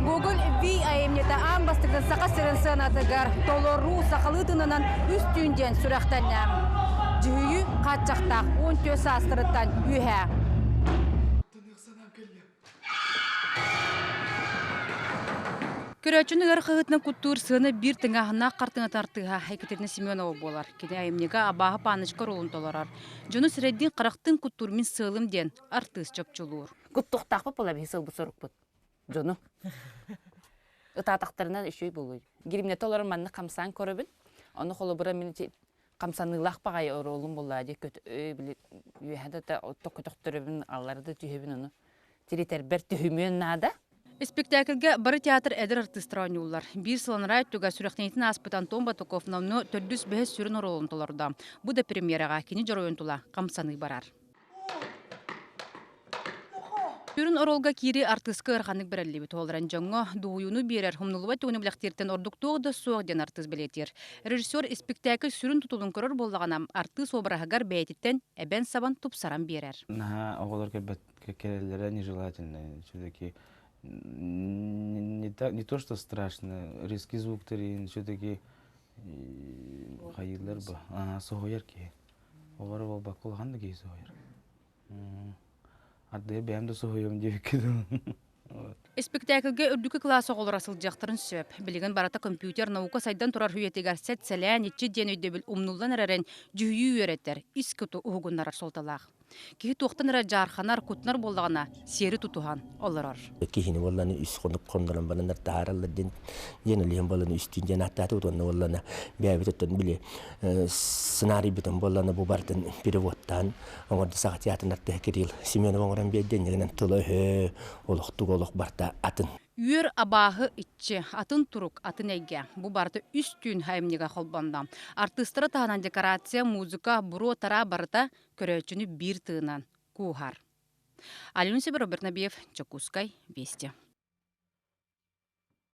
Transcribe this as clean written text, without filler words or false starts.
Гоголь V айымньыта аан бастакы Саха сирин сыанатыгар толоруу сахалыы тыынынан үс түүн диэн сүрэхтэннэ. Дьүһүйүү хааччахтаах 14 саастарыттан үөһээ. Көрөөччүнү ыар хаһыытынан куттуур сыана биир тыҥааһыннаах хартыына артыыһа Екатерина Семенова буолар. Кини айымньыга абааһы паночка оруолун толорор. Дьону сирэйдиин-харахтыын куттуур мин сыалым диэн артыыс чопчулуур. Куттуохтаахпыт буола биһи сылбыт сорукпут. Дьону. Ытаатахтарына үчүгэй буолуой. Гримнете олорон маннык хамсаан көрөбүн. Ону холобура мин хамсаныылаах баҕайы оруолум буоллаа дии били үөһэ да көтөхтөрөбүн аллара да түһэбин ону тиритэрбэр түһүмүөн наада. Испиктээкилгэ бары театр эдэр артыыстара оонньууллар. Биир сыланараа өттүгэр сүрэхтэниитин ааспыт Антон Батуков номнуо төрдүс бэһис сүрүн оруолун толордо. Бу да премьераҕа кини дьоруойун тула хамсаныы барар. Сүрүн оруолга киирии артыыска ыараханнык бэриллибит. Ол эрэн дьоҥҥо дуоһуйууну биэрэр, умнуллубат түгэни бэлэхтииртэн ордук туох да суох диэн артыыс бэлиэтиир. Режиссер испиктээкил сүрүн тутулун көрөр буоллаҕына, артыыс уобараһыгар бэйэтиттэн эбэн-сабан тупсаран биэрэр. Наһаа оҕолор кэлбэт кэлэллэрэ нежелательно. Все-таки не, так, не то, что страшно, резкий звук тэрийин все-таки хайыылар ба соһуйар киһи. Олору буолбакка улахан да киһи соһуйар. Ардыгар бэйэм да соһуйуом диэбиккэ дылы. Испиктээкилгэ үрдүкү кылаас оҕолоро сылдьыахтарын сөп. Билигин барыта компьютер наука сайдан турар үйэтигэр сэт-сэлээн иччи диэн өйдөбүл умнуллан эрэрин дьүһүйүү үөрэтэр, ис куту уһугуннарар суолталаах. Киһи туохтан эрэ дьаарханар, кутунар буоллаҕына, сиэри тутуһан олорор. Киһини буолланы үс хонук хоннорон бараннар таһаараллар диэн диэн олиһин буолланы үстүүн диэн ааттаатыбыт уонна буоллана бэйэбит оттон били сценарийбытын буоллана бу бардын переводтаан оҥорду саха театрын артыһа Кирилл Семенов оҥорон биэрдэ иннигинэн тыла-өһө олохтук олох барта атын. Үөр абааһы иччи, атын турук, атын эйгэ. Бу барыта үс түүн айымньыга холбонно. Артыыстары таһынан декорация, музыка, буруо-тараа барыта көрөөччүнү биир тыынан кууһар. Алена Роберт Набиев, Дьокуускай, Вести.